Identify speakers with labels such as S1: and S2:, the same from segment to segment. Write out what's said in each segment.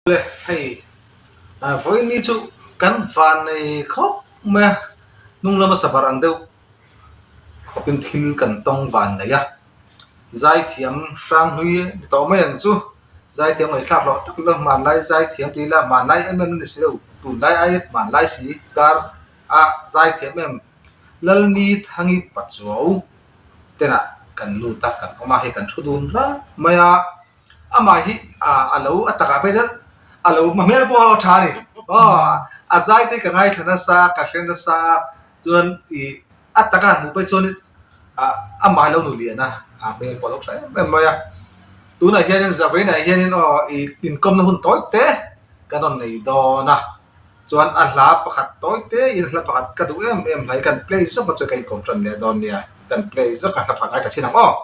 S1: Le hei vawiin chu kan vannei khawp mai a, hnung lama sabar ang deuh khawpin thil kan tawng vannei a, zaithiam hrang hlui ni tawh mai ang chu, zaithiam ngaihthlak hlawh tak ila hmanlai zaithiam tih ila hmanlai em em a ni si lo, tunlai aia hmanlai si kar a zaithiam em Lalni Thangi Pachuau tenah kan lut a, kan awm a, hei kan thu dun rang mai a. Amah hi a lo a takah phei chuan a lo hma hmel pawh a tha a ni. Aw a zai te ka ngaithla nasa ka hre nasa chuan ih a taka han hmuh phei chuan amah hi a lo nu lian a, a hmel pawh a lo tha em em mai a. Tunah hianin Zavainah hianin aw ih inkawmna hun tawi te kan rawn nei dawn a, chuan a hla pakhat tawi te in hla pakhat ka duh em em hlai kan play zawk a chuan ka inkawm tan leh dawn nia, kan play zawk a hla pakhat ngaithla chin ang aw.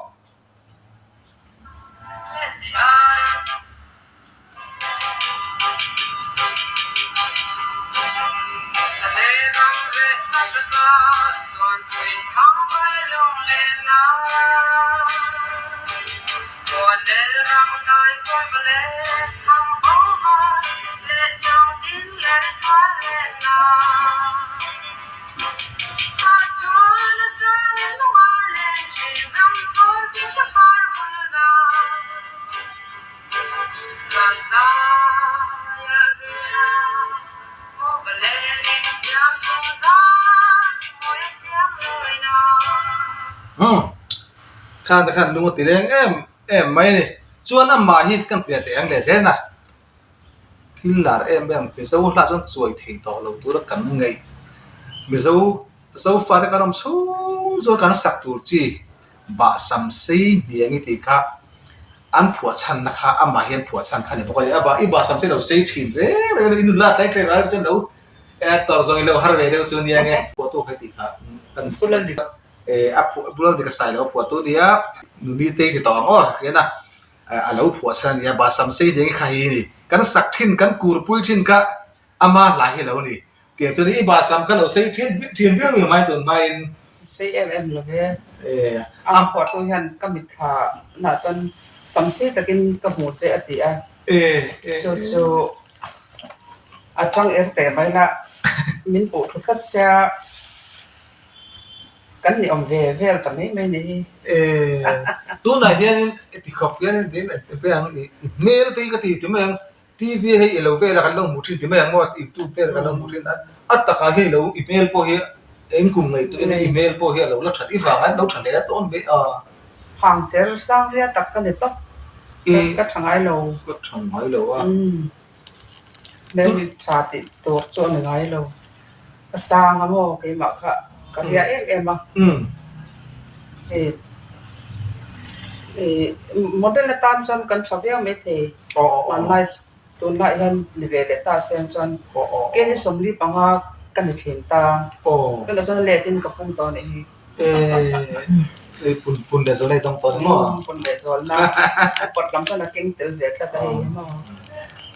S1: Khan te khan lung a ti leng em em mai a ni. Chuan amah hi kan tia teh ang leh zel a. Thil lar em em Mizo hla chuan chuai thei tawh lo tura kan ngaih. Mizo Zofa te kan awm chhung chuan kan sak tur chi bah sam sei hniang i tih kha an phuah chhanna kha amah hian phuah chhan kha a ni bawk a ni. A bah i bah sam sei lo sei thin reng reng a ni. I nun la tlai tlai ral chuan lo tawrh zawng i lo har ve deuh chu nia nge. Phuahtu kha i tih kha kan a phuah bula dik a sai lo a phuahtu a nia. Nuni te i ti tawh ang aw hian a. A lo phuah chhan a ni a, Bahsam sei deng kha hi a ni. Kan sak thin, kan kurpui thin kha ama hla hi a lo ni. Tiang chuan i Bahsam kha lo sei thin thin viau viau mai tun hmain.
S2: Sei em em lo ve. A phuahtu hian ka mitthla nah chuan sam sei takin ka hmu che a ti a. Chu chu a tang er teh mai la, min puh thu tlat sia. Kan ni awm ve vel ta mai mai ni hi.
S1: Tunah hianin ti khawp hianin tin a pe ang i hmel te hi ka ti ti mai ang TV hei i lo vel a kan lo hmuh thin ti mai ang maw youtube vel kan lo hmuh thin a a takah hian i lo i hmel pawh hi eng kum ngaihtuah in i hmel pawh hi a lo la that i vang a lo tha hle a tawn ve a.
S2: Hang cher sang ria tak ka ni tawp ka tha ngai lo.
S1: Ka tha ngai lo a.
S2: Hmel hi tha tih tur chu a ni ngai lo. Ka sang a maw keimah kha ka ria em em a. Hei ih model atan chuan kan tha viau maithei. Hmanlai tunlai hian ni ve leh ta se chuan kg 45 ka ni thin ta. Tunah chuan let in ka pum tawh a nih hi.
S1: Pun pun leh zawlna i dawng tawh maw?
S2: Pun leh zawlna upat lam chuan a keng tel ve tlat a hei hi maw?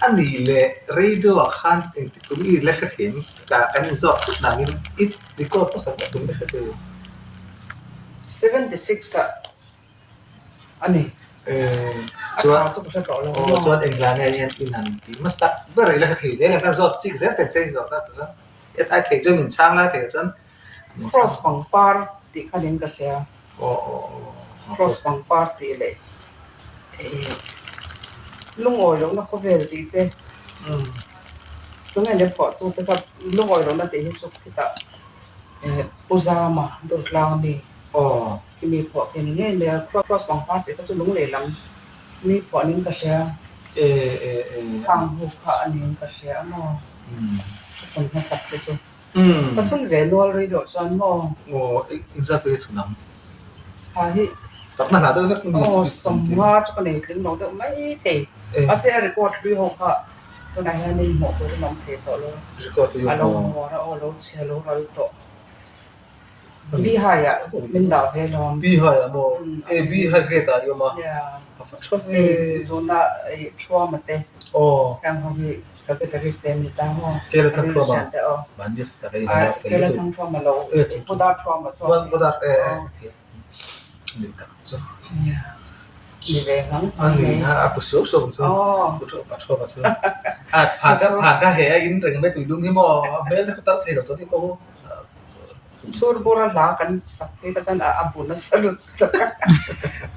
S1: A nih leh radio ah khan engtik tum i la hre thei ka kan inzawt thut nangin i record hmasa ber tum la hre thei.
S2: 76 ah a ni.
S1: Chuan aw chuan engla nge hian in han ti hmasa ber i la hre thei zel ang kan zawt chik zel thei che i zawt a chuan hetlai thei chuan min chhang lai thei chuan
S2: Cross pangpar tih kha niin ka hria. Cross pangpar tih leh ih lungawi lohna khawvel tih te tunge lem pawh tu te kha lungawi lohna tih hi chu khitah ih Pu Zama Durtlang ami khi mi phuah khi a ni ngei mai a. Cross pangpar tih kha chu lunglei lam mi phuah niin ka hria. Khang hu kha a niin ka hria a maw ka thun hmasak te chu. Ka thun ve nual rei loh chuan maw?
S1: Aw, engzat nge thun ang?
S2: Ha hi.
S1: Takna hna deuh vek
S2: ni. Aw, 50 chu ka nei tling lo deuh mai thei. Mahse a record hlui ho kha tunah hianin hmuh turin a awm thei tawh lo.
S1: Record hlui ho.
S2: A lo muar a, aw lo chhe lo ral tawh. Bihai ah min dah ve lawm.
S1: Bihai ah maw? E Bihai grade ah i awm a. A fa tha ve.
S2: Tuna Thuama te.
S1: Aw.
S2: Heng ho hi Ka guitarist te an ni ta maw?
S1: Kela Thang Thuama.
S2: Kela Thang Thuama lo Pu Dar Thuama zawk.
S1: Pu Dar e e ni tak chu.
S2: Ni ve ngang
S1: A ni na a pu suau suau ang chu. Pu thu pa thu pa chu. A phan ka phan ka he a in reng mai tuilum hi maw a hmel te kha tar thei lo tawh ni pawh hu.
S2: Chhurbur a hla kan sak phei kha chuan a bu nasa lutuk a.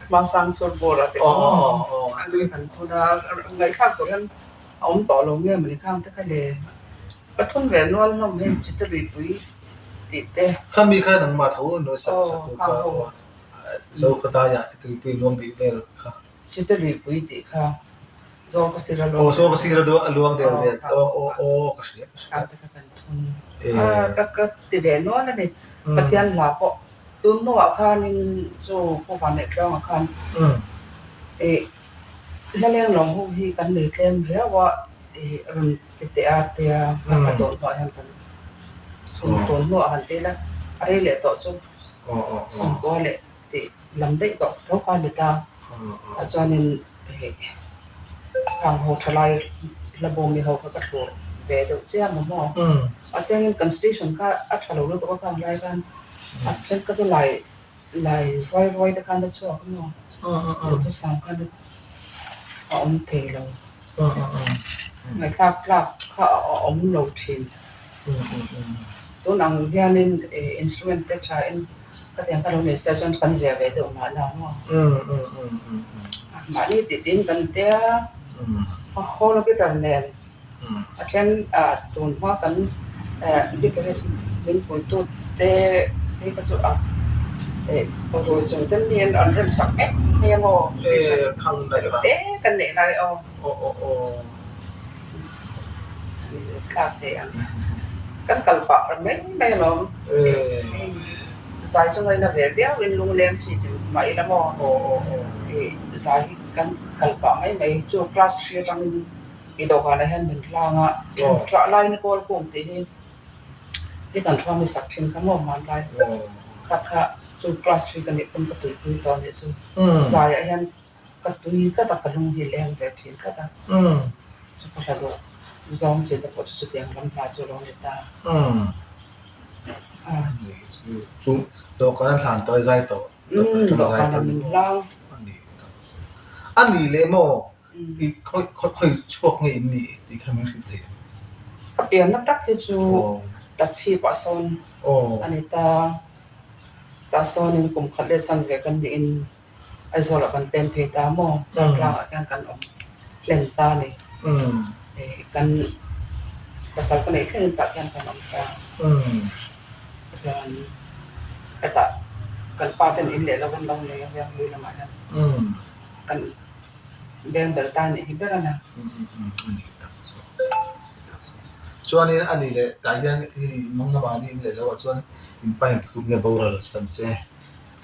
S2: Hmasang chhurbur a ti aw. A tui kan thun a ngaihthlak tur hian a awm tawh lo nge mawni khang te kha le. Ka thun ve nual hlawm hei chite luipui tih te.
S1: Khami kha nangmah tho nuai sak sak tur kha. Zokhawdaiah chite luipui luang tih vel kha.
S2: Chite luipui tih kha Zawlkasir a luang.
S1: Aw Zawlkasir a luang del del. Aw aw aw ka hria ka hria.
S2: Khang te kha kan thun. Ka ka ti ve nual a ni. Pathian hla pawh tun hnuah khanin chu Pu Vannehtluanga khan ih hlaleng lawng ho hi kan nei tlem riau a ih rawn ti teh a tia ka tun hnuah hian kan thun tun hnuah han ti ila a rei leh tawh chu. Sangkua leh tih lam daih tawh tho kha a ni ta. Tah chuanin hei khang ho tha lai hla bawmi ho kha ka thlur ve deuh chiam a maw. Mahse engin kan station kha a tha lo lutuk a khang lai khan a then kha chu lai lai ruai ruai te khan a chhuak a maw. Duhthusam khan a awm thei lo. Ngaihthlak tlak kha a awm lo thin. Tun ang hianin instrument te tha in khatiang kha lo nei sia chuan kan zia ve deuh mahna maw? Mahni tih tiin kan tia a hall guitar nen a then tun hma kan guitarist min puitu te phei kha chu a rui chung ten mi an rem sak mek mai a maw? Te kan neih lai aw. Tlak thei ang. Kan kal pah mai mai alawm. Hei zai chu ngaina ve viau in lungleng chi ti mah ila maw. Hei zai hi kan kal pah mai mai chu class 3 atangin i dawhkanah hian min hlang a. Ṭah lai ni kawl kung tih hi hi kan thuam i sak ṭhin kha maw hmanlai. Kha kha chu class 3 ka nih pawn ka tuipui tawh a nih chu. Zaiah hian Ka tui tlat a, ka lung hi leng ve thin tlat a. Chu ka hla duh zawng chi te pawh chu chutiang lam hla chu a lo ni ta.
S1: Chu dawhkan a hlan tawh a zai tawh.
S2: Dawhkan a min hlang.
S1: A ni leh maw? I khawi khawi chhuak nge in nih tih kha min hrilh thei em?
S2: Ka pianna tak hi chu Tachhipah sawn a ni ta. Tah sawnin kum khat leh chan ve kan niin Aizawlah kan pen phei ta maw? Chawltlangah khian kan awm hlen ta a ni. Kan pasal ka neih thlengin tah khian kan awm ta. Chuan hetah kan pa ten in leh lo an lo nei a Vianghlui lamah hian kan beng ber ta a nih hi ber a nia.
S1: Chuanin a ni leh tah hian hei mawng lamah an in leh lo ah chuan in pa in kum nge boral san che.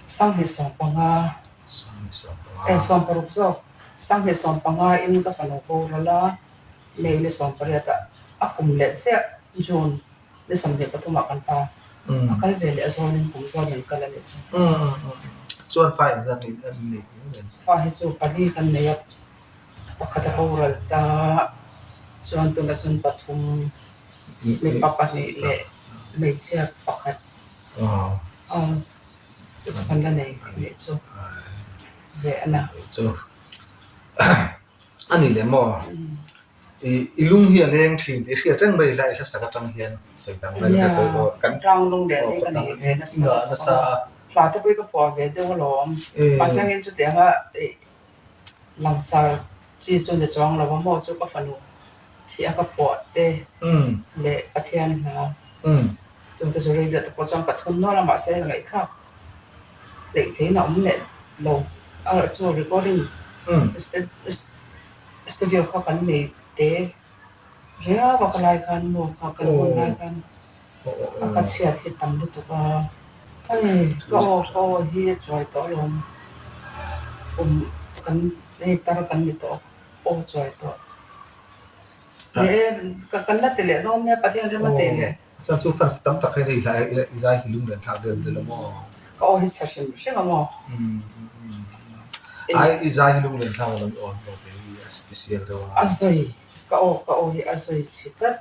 S2: Sanghnih 15, eh 16 zawk, Sanghnih 15 in ka fanu boral a, May ni 18 ah a kum leh chiah June ni 23 ah kan pa a kal ve leh a zawn in kum zawn an kal a nih chu.
S1: Chuan fa engzat nge an nei tih em?
S2: Fa hi chu pali kan nei a, pakhat a boral ta, chuan tunah chuan pathum, mipa pahnih leh hmeichhia pakhat. Kan la nei nih chu ve a na.
S1: Chu a ni leh maw? I lung hi a leng thin tih hriat reng mai ila i hlasak atang hian sawi dang vel ka chawi bawk.
S2: Kan tlang lung leh te ka nei ve nasa
S1: nasa a.
S2: Hla te pawh hi ka phuah ve deuh alawm. Mahse engin chutianga langsar chi chu ni chuang lo a maw chu ka fanu thih a ka phuah te leh Pathian hla. Chungte chu radio te pawh chuan ka thun nual a mahse ngaihthlak hleih theihin a awm leh lo a chu recording studio kha kan nei te riau a ka lai khan maw kha kan hun lai khan a ka chhiat hi tam lutuk a hei ka aw ka aw hi a chuai tawh alawm kum kan hei tar kan ni tawh aw chuai tawh. Kan la ti leh dawn nia Pathian rem a tih leh.
S1: Chuan chu fans tam tak hian i zai hi lung lian thlak vel zel a maw?
S2: Ka aw hi chhe hrim hrim a maw?
S1: Ai i zai hi lung lian thlak a lo i aw an aw te hi a special deuh a.
S2: A zawi ka aw ka aw hi a zawi chhi tlat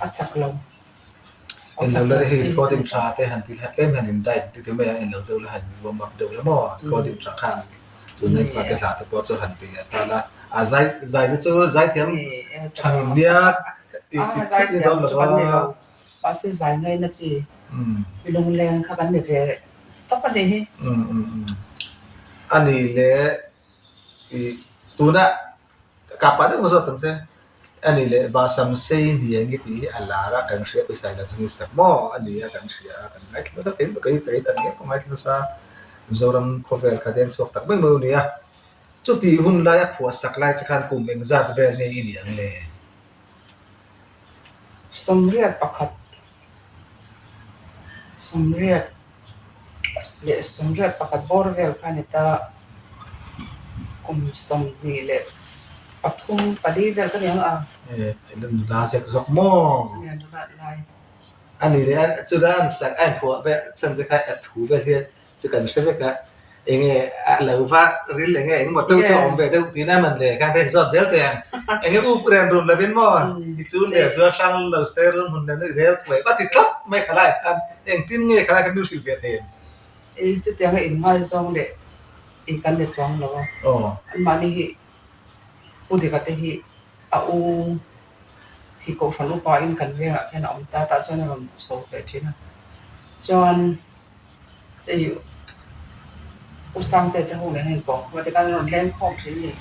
S2: a chak lo.
S1: En lo la hei recording tha te han ti tlem hian in diet te mai a en lo deuh la han warm up deuh la maw recording tha khan. Tuna i fate hla te pawh chu han ti leh ta la. A zai zai te chu zaithiam tha in nia i ti thut ni dawn lo a.
S2: Mahse zai ngaina chi mi lungleng kha kan ni ve tawp a nih hi.
S1: A ni le i tuna Ka pa deuh zawk ang che. A ni leh Bahsam sei hniang i tih hi a lar a, kan hria pawisa ilo thang i sak maw? A ni a, kan hria a, kan ngaithla nasa thei lutuk a, kei tak ngial pawh ngaithla nasa. Mizoram khawvel kha deng chhuak tak mai mai u nia. Chutih hun lai a phuah sak lai che khan kum engzat vel nge i nih ang le?
S2: 81 80 leh 81 bawr vel kha a ni ta. Kum 23, pali vel ka ni ang a.
S1: E, ila nula zek zawk maw?
S2: Nia, nula lai.
S1: A ni leh a, chutah an sak a inphuah vel chhan te kha a thu vel hian chu kan hre vek a, enge a lo va ril enge engemaw deuh chu a awm ve deuh tihna man le khan te inzawt zel teh ang. Enge up rem rum lovin maw i chun leh zuar hrang lo se rul hmun nen i rel thuai va ti tlat mai khalai khan engtin nge khalai khan min hrilh ve thei em?
S2: I chutianga inngaizawng leh i kan ni chuang lo a, anmahni hi Pu Dika te hi a u hi Kohhran upa in kan vengah khian a awm ta, tah chuan a rawn chho ve thin a. Chuan hei U Sangte te ho nen hian kawng khawm a tikhan an rawn leng khawm thin a ni.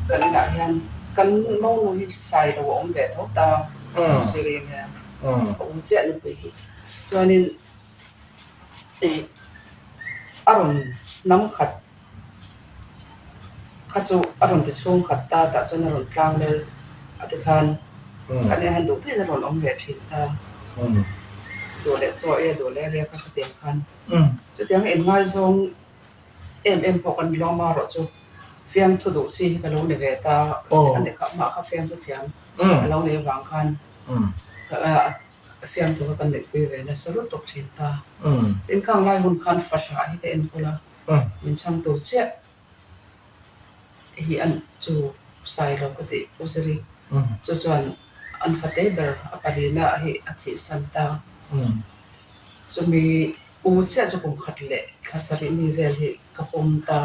S2: Kan inah hian kan monu hi Sailo a awm ve tho ta, Siri nen a u chiah nupui hi. Chuanin a rawn hnam khat kha chu a rawn ti chhung khat ta tah chuan a rawn tlang lel a tikhan kan en han duh tawhin a rawn awm ve thin ta duh leh chaw ei a duh leh riak a khatiang khan chutiang a inngaizawng em em pawh kan lawm a erawh chu fiamthu duh chi hi ka lo ni ve ta a ni kha amah kha fiamthu thiam a lo nih avang khan Fiamthu kha kan neihpui ve nasa lutuk thin ta. Tin khang lai hun khan fahrah hi ka enkawl a, min chhang tur chiah hi an chu sai lo ka tih U Ziri chu chuan an fate ber a palina hi a thihsan ta. Chumi u chiah chu kum khat leh thla sarih mi vel hi ka pawm ta.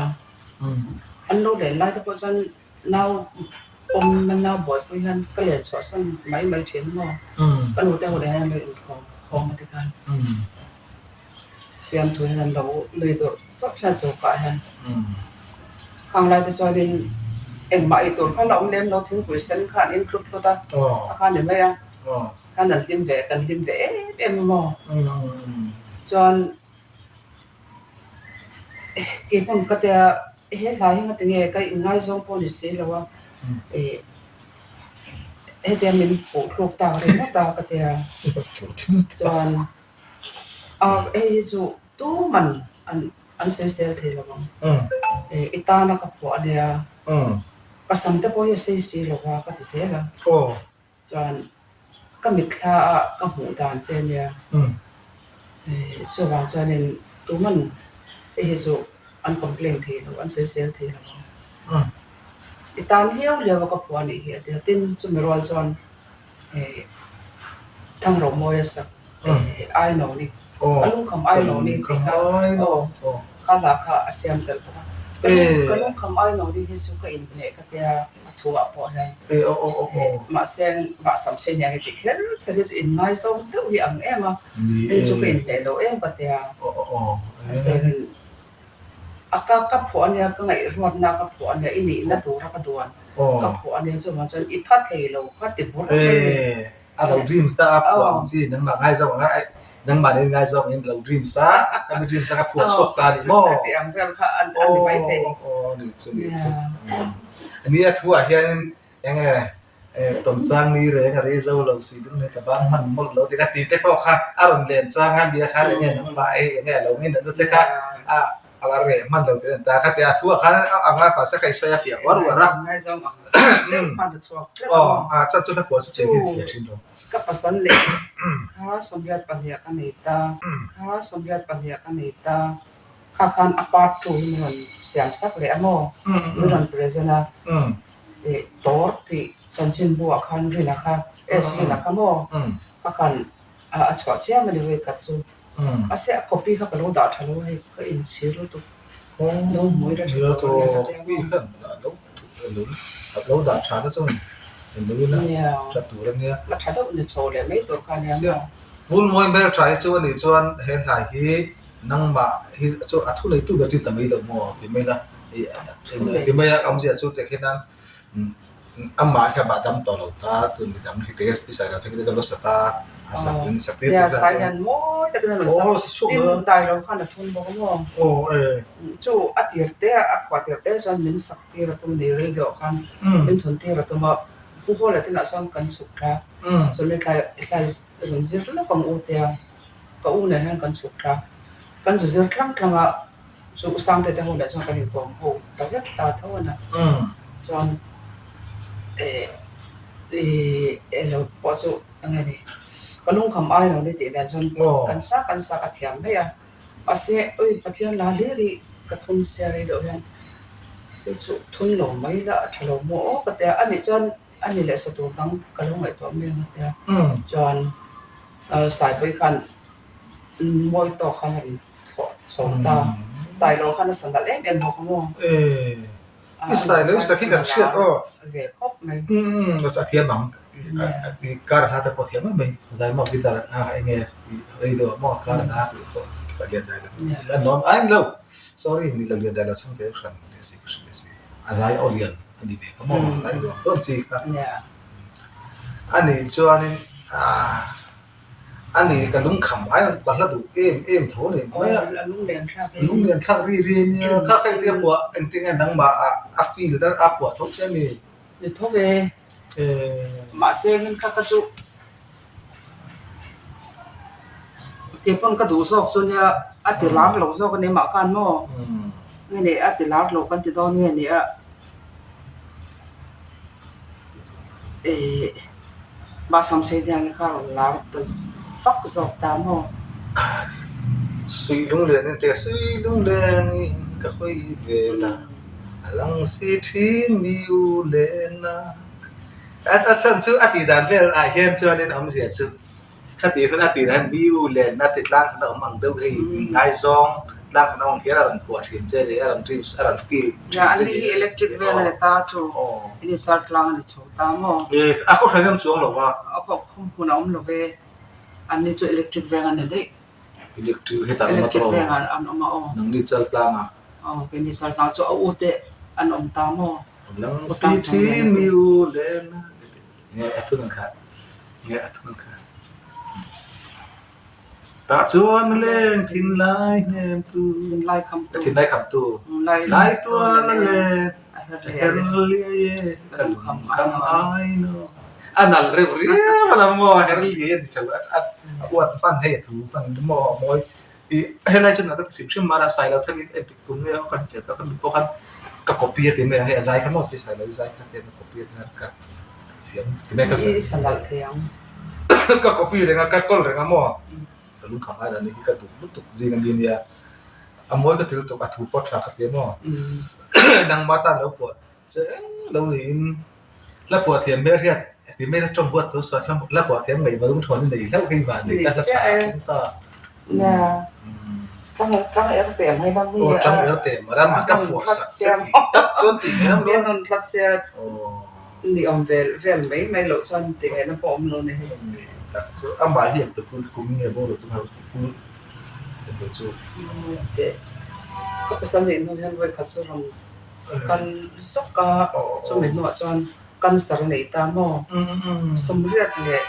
S2: An lo len lai te pawh chuan Nau pawm a nau buaipui hian ka len chhuah san mai mai thin maw? Ka nute ho leh hian an lo inkhawm khawm a tikhan fiamthu hian an lo nui dawrh dawrh thin a chawkah hian. Khang lai te chuanin engmah ei tur kha la awm lem lo thingpui sen kha an in tlut tlut a, a kha ni mai a, khan an hlim ve kan hlim ve em em a maw? Chuan Kei hmun ka tia he hla hi ngati nge ka inngaizawng pawh ni si lo a, ih hetia min puh thluk tak ringawt a ka tia chuan a hei hi chu tuman an an sawisel thei lo ang, ih i tana ka phuah a nia, ka sam te pawh hi a sei si lo a ka ti zel a. Chuan ka mitthla a ka hmuh dan che nia. Chuvang chuanin tuman hei hi chu an complain thei lo, an sawisel thei lo ang. I tan hiau liau a ka phuah anih hi a ti a. Tin, chumi rual chuan Thangromawia sak Ainawni, ka lungkham Ainawni tih kha aw kha hla kha a siam tel bawk a. Ka lungkham Ainawni hi chu ka inhmeh ka tia. A thuah pawh hian mahse vahsam se hian heti kher kher hi chu inngaizawng deuh hi ang em a, hei chu ka inhmeh lo em ka tia. Mahse hian a ka ka phuah ania ka ngaihruatna ka phuah ania i nihna tura ka duan ka phuah ania chuvang chuan i pha thei lo kha ti bur mai a ni.
S1: A lo dream sa a phuah ang chi nangmah ngaizawng anga nangmah nen ngaizawng in lo dream sa ka mi dream sa ka phuah chhuak ta a ni maw?
S2: Ka ti ang vel kha a ni mai thei.
S1: Aw ni chu ni chu. Ni a thu ah hianin eng nge tawmchang ni reng a rei zo lo si ding nei ka bang hman mawlh lo tih kha ti te pawh kha a rawn len chang a mi a khan eng nge nangmah ei eng nge a lo ngei natna che kha a A var reh hman lo tih a ni ta. Khatia a thu ah khan a ngai pah se kha i sawi a fiah uar uar a.
S2: Ngaizawng ang deuh khan a chhuak tlat a maw?
S1: Aw, a chan chu hla pawh chu cheng hi fiah thin lo.
S2: Ka pasal leh kha 82 ka nei ta, kha 82 ka nei ta, kha khan a part two hi min rawn siam sak leh a maw? Min rawn present a, ih tawr tih chanchinbu ah khan Rina kha, S Rina kha maw? Kha khan a chhuah chiam a ni vawikhat chu. Mahse a copy kha ka lo dah tha lo a hei ka inchhir lutuk. Lo hmui la tha tur a nia ka tia maw.
S1: Lo dah tha na chuan lo ila tha tur a nia.
S2: La tha deuh ni chho leh mai tur kha a nia maw.
S1: Vulmawi hmel tha hi chu a nih chuan he hlai hi nangmah hi chu a thu neitu ber chu ta mai lo maw ti mai la ti mai a awmzia chu tikhian Amah hi a dam tawh lo ta, tun mi dang hi te pi sai lo thei ka lo sa ta, a sak in sak tir
S2: tia sai hian mawi takin a rawn sak tin dai lo khan a thun bawk a maw chu a tir te a phuah tir te chuan min sak tir a tum a ni radio ah khan min thun tir a tum a Pu Hawla te lah sawn kan chhuk thla chuan tlai tlai rawn zir lawk ang u tia ka u nen hian kan chhuk thla kan zu zir tlang tlang a. Chu U Sangte te ho lah chuan kan inkawm ho ta vek ta tho a na. Chuan eh ih elo pawh chu eng nge ni ka lungkham ai lo ni tih dan chuan kan sak kan sak a thiam mai a. Mahse ui Pathian la hlir hi ka thun sia rei deuh hian hei chu thun lo mai la a tha lo maw aw ka tia. Anih chuan a ni leh sa tur dang ka lo ngaihtuah mai ang a tia. Chuan Saipawi khan mawi tawk khan a rawn. Thlawh chho ta. Tai lo khan a sa nalh em em bawk a maw?
S1: I sai lo sak hi kan hriat aw.
S2: Ve khawp mai.
S1: Umm a thiam ang. Kar hla te pawh thiam em mai. Zai maw guitar a eng nge radio ah maw kar hla tih pawh sa lian dai lo. A nuam a eng lo. Sorry ni lo lian dai lo chhang te hran leh si ka hre leh si. A zai aw lian a ni ve kha maw zai nuam dawn chi kha. A nih chuanin ah. A ni, ka lungkham ai ang ka hla duh em em tho a ni mai a. Lunglen thlak ri ri a nia. Kha kha engtin a phuah, engtin nge nangmah ah a feel a a phuah tho che a mi?
S2: Ni tho ve. Mahse hian kha kha chu keipawn ka duh zawk chu nia a ti lar lo zawk a ni mah khan maw? Nge ni a ti lar lo kan ti dawn nge ni a? Ih Mahsam sei hian kha rawn lar ta vak zawk ta maw?
S1: Sui lunglen in tia sui lunglen in ka hawi vel a, a lang si thin mi u len a. A chhan chu a tih dan vel ah hian chuanin awmzia chu. Khati hun a tih hian mi u len a ti tlang hun a awm ang deuh hei ngaizawng tlang hun a awm hian a rawn kuah thin che leh a rawn dreams a rawn feel thin che
S2: Ani hi electric vel a ni ta chu ini sar tlang a ni chho ta maw?
S1: A khaw hran em chuang lo va.
S2: A khaw hmun a awm lo ve. Anni chu electric veng a ni daih.
S1: Electric hetah an awm a tawh
S2: Electric vengah an awm a aw.
S1: Nangni chal tlangah.
S2: Aw keini chal tlang chu a u te an awm ta maw?
S1: Lang si thin mi u len a. Nge a thun kha nge a thun kha tah chuan a leng thinlai hnem tu
S2: thinlai kham tu
S1: thinlai kham tu lai tual a leng a her liai e ka lung kham ai no a nal reuh riau a la maw a her liai a ni chho a uat hman hei a thu hman maw a mawi Ih helai chuan ka ti hrim hrim mar a Sailo thlengin engtik tum nge ka hre chiah ka mi pawh khan ka copy a ti mai ang hei a zai kha maw ti Sailo i zai kha tian ka copy a ti ka thiam ti mai ka
S2: I sa nalh thei ang.
S1: Ka copy reng a ka kawl reng a maw ka lungkham ai dan hi ka duh lutuk zing a ni nia a mawi ka ti lutuk a thu pawh tha ka ti a maw nangmah tan lo phuah che eng lo niin Hla phuah thiam hmel hian ti mai la tawng huat tawh suah hla phuah thiam ngaih varung thawn i nei hlauh hei van nei ta hla tha a thleng ta.
S2: Chang chang er teh mai lam
S1: hi. Aw chang er teh mai lam ka phuah sak che tih tak chuan tih mai lam
S2: lo. Min tlat sia ni awm vel vel mai mai loh chuan ti ngaihna pawh awm lo ni hei.
S1: Tak chu amah hi engti kul kum nge bo lo tum ho ti kul engti chu.
S2: Ka pasal nih hnu hian vawikhat chu rawn Kan zawk a, chumi hnuah chuan cancer a nei ta maw? Sawmriat leh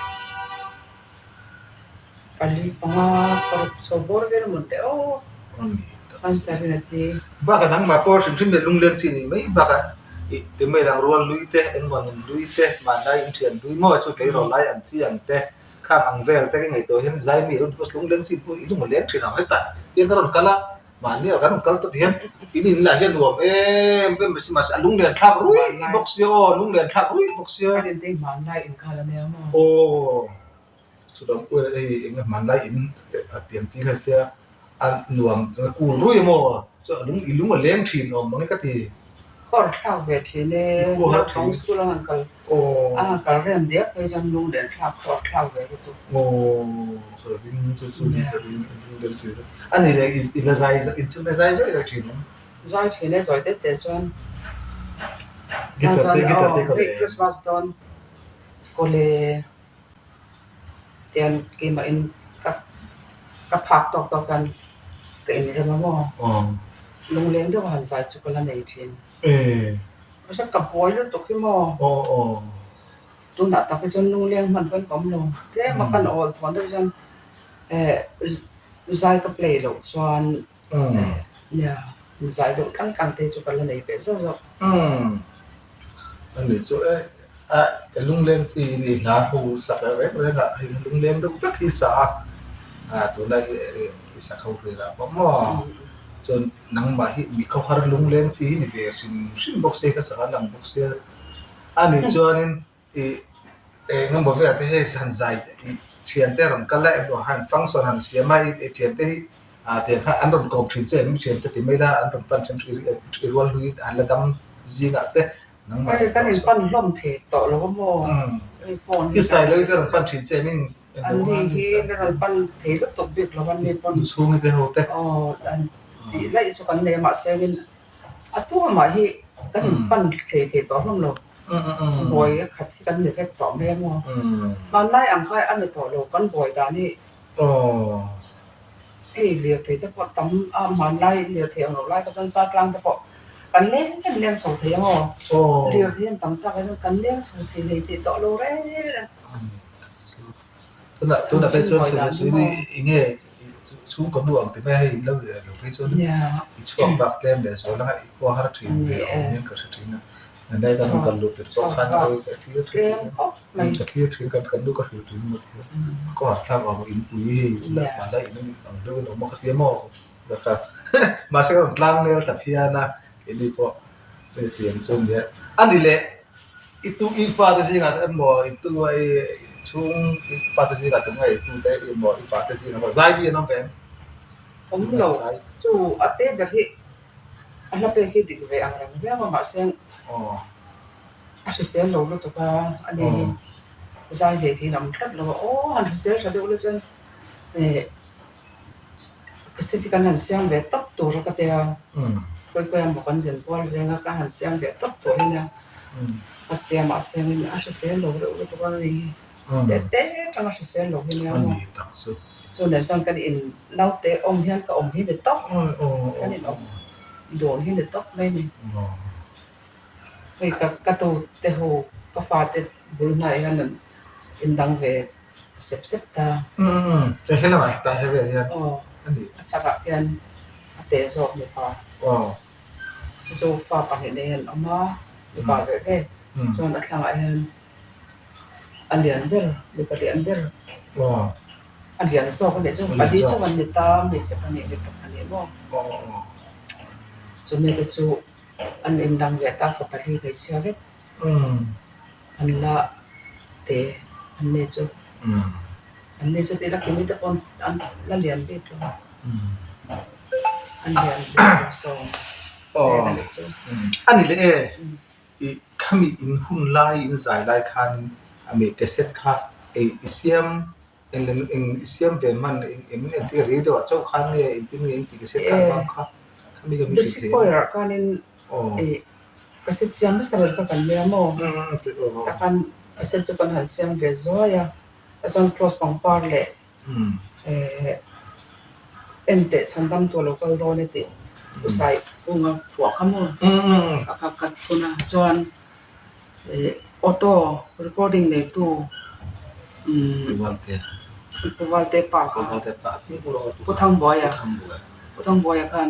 S2: pali panga paruk chaw bawr vel mawn teh aw cancer in a ti.
S1: Bakah nangmah pawh hrim hrim leh lungleng chi ni mai bakah ih ti mai lang rual lui te engmaw nun lui te hmanlai inthian lui maw chu tleirawl lai ang chi ang te khang ang vel te ka ngaihtuah hian zai mi a rawn lungleng chi pawh i lung a leng thin ang hetah tiang ka rawn kal a. Mahni ah kan rawn kal tawp hian in in lah hian nuam em em mai si mahse a lunglen thlak ruih bawk sia aw lunglen thlak ruih bawk sia.
S2: Kan intei hmanlai in kha la nia maw?
S1: Aw chutah pawh hian hei eng nge hmanlai in a pian chi kha sia a nuam cool ruih maw chuan a lung i lung a leng thin awm ang e ka ti.
S2: Khawr thlak ve thin e, naupang school ang an kal ang an kal rem diak phei chuan lunglen thlak khawr thlak ve lutuk.
S1: Aw ka ring chu chu ni ka ring lunglen chi a ni le i la zai in chhung la zai zawih zawih thin ang.
S2: Zai thin e zawi tete chuan chuan chuan aw hei Christmas dawn kawle tian keimah in ka ka phak tawk tawk hian ka inrem a maw lungleng deuh a han zai chu ka la nei thin. Mahse ka buai lutuk hi maw tunah tak hi chuan lungleng hman pawn ka awm lo tlem a kan awl thawn deuh chuan eh zai ka play loh chuan Nia, zai deuh tlang tlang te chu ka la nei ve zauh zauh.
S1: Umm, ani chu e, a lungleng chi ni hla ho sak reng reng ah hei lungleng deuh vek hi sa a, a tuna i sak ho vel ah pawh maw chuan nangmah hi mi khawhar lungleng chi hi ni ve hrim hrim bawk se ka sak a lang bawk sia, ani chuanin Ih eng emaw vel te hei han zai ih thian te rawn kal a emaw han function han siam a ih thian te hi ah tiang kha an rawn kawm thin che em thian te ti mai la an rawn pan thin i rual hlui an la dam zingah te
S2: nangmah Hei kan in pan hlawm thei tawh lo a maw hei phone
S1: hi i sai lo te rawn pan thin che em in
S2: Anni hi la rawn pan thei lutuk bik lo anni pawn
S1: chhungi te ho te
S2: aw an tih laih chu kan nei a mahse in a tuamah hi kan in pan thei thei tawh hlawm lo. Buai a khat hi kan ni vek tawh mai a maw? Hmanlai ang kha a ni tawh lo, kan buai dan hi hei lirthei te pawh tam a, hmanlai lirthei ang lo lai kha chuan Chaltlang te pawh kan leng em leng chho thei a maw? Lirthei an tam tak ah chuan kan leng chho thei hlei thei tawh lo reng reng.
S1: Tunah tunah phei chuan Suini enge chhungkaw nu ang ti mai a hei lo lo phei chuan i chhuak bak tlem leh zual anga i khua har thin ve awm hian ka hre thin a. Nai kan kal luh tirh pawh khan a ka thlir thin a, ka thlir thin kan kan nu ka hrilh thin maw ti a, ka har thlak vang in pui hei hmanlai in ang deuh in awm a ka ti a maw ka mahse ka rawn tlang nel ta phian a keini pawh hetiang chu nia a ni leh i tu i fate zingah emaw i tu i chhung i fate zingah tunge i tute emaw i fate zingah emaw zai mi an awm ve em?
S2: Awm lo chu a te ber hi A hla pek hi dik ve ang reng viau a mahse a hrisel lo lutuk a, a ni hi zai hlei theiin a awm tlat lo a, aw han hrisel tha deuh la chuan eh cassette hi kan han siam ve tawp tur a ka tia, khawi khawi a maw kan zin kual veng a kan han siam ve tawp tur hi nia ka tia mahse a hrisel lo reuh lutuk a ni hi. Teh teh tanga hrisel lo hi nia maw? Chu nen chuan kan in naute awm hian ka awm hi ni tawp, kan in awm dun hi ni tawp mai ni. Hei ka ka tu te ho ka fate bul hnaiah hian an indang ve sep sep ta. Aw a chakah khian a teh zawk mipa. Chu chu fa pahnih nei an awm a, mipa ve ve chuan a thlangah hian. A lian ber mipa lian ber a lian zawk a nih chu pali chauh an ni ta hmeichhe pahnih mipa pahnih maw chumi te chu an indang leh ta fa pali hmeichhia vek an la te an ni chu an ni chu tih la kimi te pawh an la lian bik lo an lian bik lo sawm vel a nih chu.
S1: A ni leh e. I khami in hun lai in zai lai khanin a mi cassette kha ei i siam eng eng eng i siam ve hman eng eng eng tia radio ah chauh khan nge engtin nge in tih cassette kha an vang kha khami ka min hrilh
S2: thei a. Khanin i cassette siam hmasa ber kha kan nia maw? Takhan cassette chu kan han siam ve zuai a, tichuan cross pangpar leh En teh chhan dam tur lo kal dawn e tih u Sai Kunga phuah kha maw a kha ka thun a chuan auto recording neitu Pu Valte pa kha Pu Thangbuaia Pu Thangbuaia khan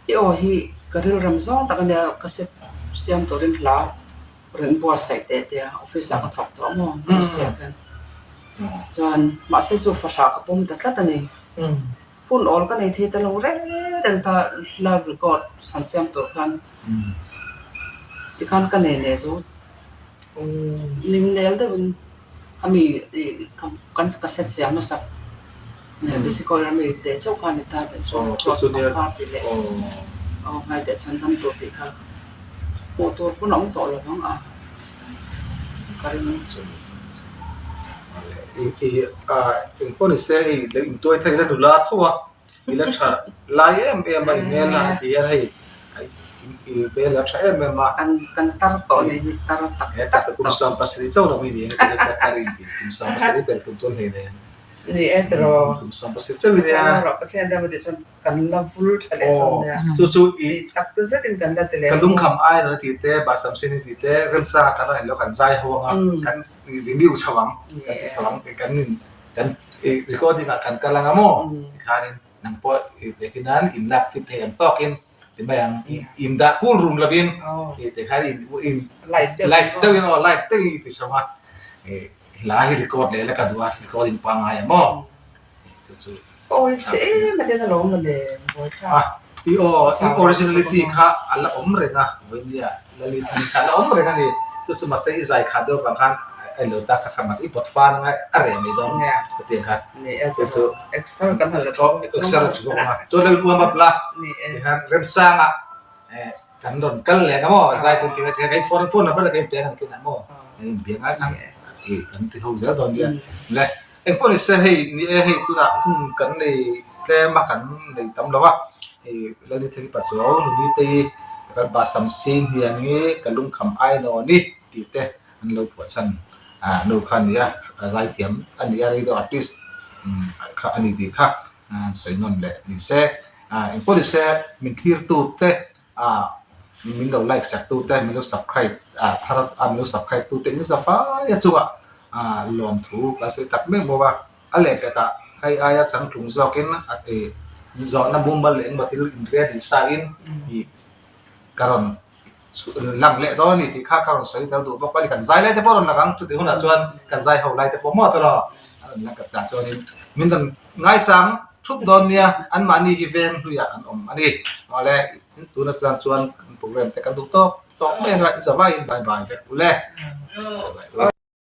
S2: i aw hi ka rilrem zawng tak a nia cassette siam turin hla Rawn buatsaih teh teh a, office ah ka thawk tawh maw Malaysia khan. Chuan mahse chu fahrah ka pawm ta tlat a ni. Hun awl ka nei thei ta lo reng reng ta live record han siam tur khan tikhan ka nei nei zo ning nel deuhin ami kan cassette siam hmasak Bisicoin ami teh chauh kha a ni ta tih chu cross pangpar tih leh aw ngaiteh chhan dam tur tih kha hmuh tur pawn a awm tawh lo vang a ka ring.
S1: Engpawh ni se hei intuai thei ila nula tho a. I la tha lai em em a i hmel a ti hian hei. i bel a tha em em a.
S2: Kan kan tar tawh nih hi tar tak tak
S1: tawh. Kum 70 chauh lo mi ni ang ka tar in ti kum 70 bel tum tual hlei nen.
S2: Ni e tiraw.
S1: Kum 70 chauh i nia.
S2: Pathian ram a tih chuan kan la vul tha leh dawn nia.
S1: Chu chu
S2: i tak zet in kan la ti leh.
S1: Ka lungkham ai lo ti te Bahsamsen i ti te remchang kan rawn lo kan zai ho anga kan renew chho ang kan ti chho ang kan in kan recording ah kan kal anga maw tikhanin nang pawh i tehkhin nan in lak fit thei ang tawkin ti mai ang in dah cool room lovin i tikhan in in light deuhin aw light deuhin i ti chho a hla hi record leh la ka duh a recording pangngai ang maw. Chu chu.
S2: Awi che em a ten a lo awm le buaithlak.
S1: A i aw i originality kha a la awm reng a vawinia Lali than kha a la awm reng a ni. Chu chu mahse i zai khat deuh vang khan a lo ta kha kha mahse i pawt fan anga a reh mai dawn chutiang kha. Chu chu
S2: exer kan han la tha bawk
S1: exer a tha bawk ang a chuan lo in uam up la tikhan remsanga kan rawn kal leh ang a maw zai tun tih kha kan phone phone number te kan inpe ang a nakinah maw kan inbe ang a khan kan ti ho zel dawn nia le. Engpawh ni se hei ni e hei tunah hun kan nei tlem a kan nei tam lo a hei Lalnitheli Pachuau Nunite kan pa Samsing hian hi ka lungkham ai nawn i tih te an lo phuah chhan ah nu kha a ni a a zaithiam a ni a radio artist kha a ni tih kha sawi nawn leh ni se ah engpawh ni se min thlir tute ah min lo like sak tute min lo subscribe ah thar a min lo subscribe tute in za fai a chungah ah lawmthu kan sawi tak mek bawk a, a lehpekah hei aia changtlung zawkin a ih zawhna mumal leh engmaw thil inready sa in ih ka rawn lang leh dawn a ni tih kha ka rawn sawi tel duh bawk a ni kan zai lai te pawh a rawn lang ang chutih hunah chuan kan zai ho lai te pawh maw tawh a rawn lang tah chuanin min rawn ngaisang thup dawn nia anmahni hi veng hluiah an awm a ni awle tuna chuan chuan program te kan duh tawk tawk mai ang a i zavaiin bye bye vek ule bye bye.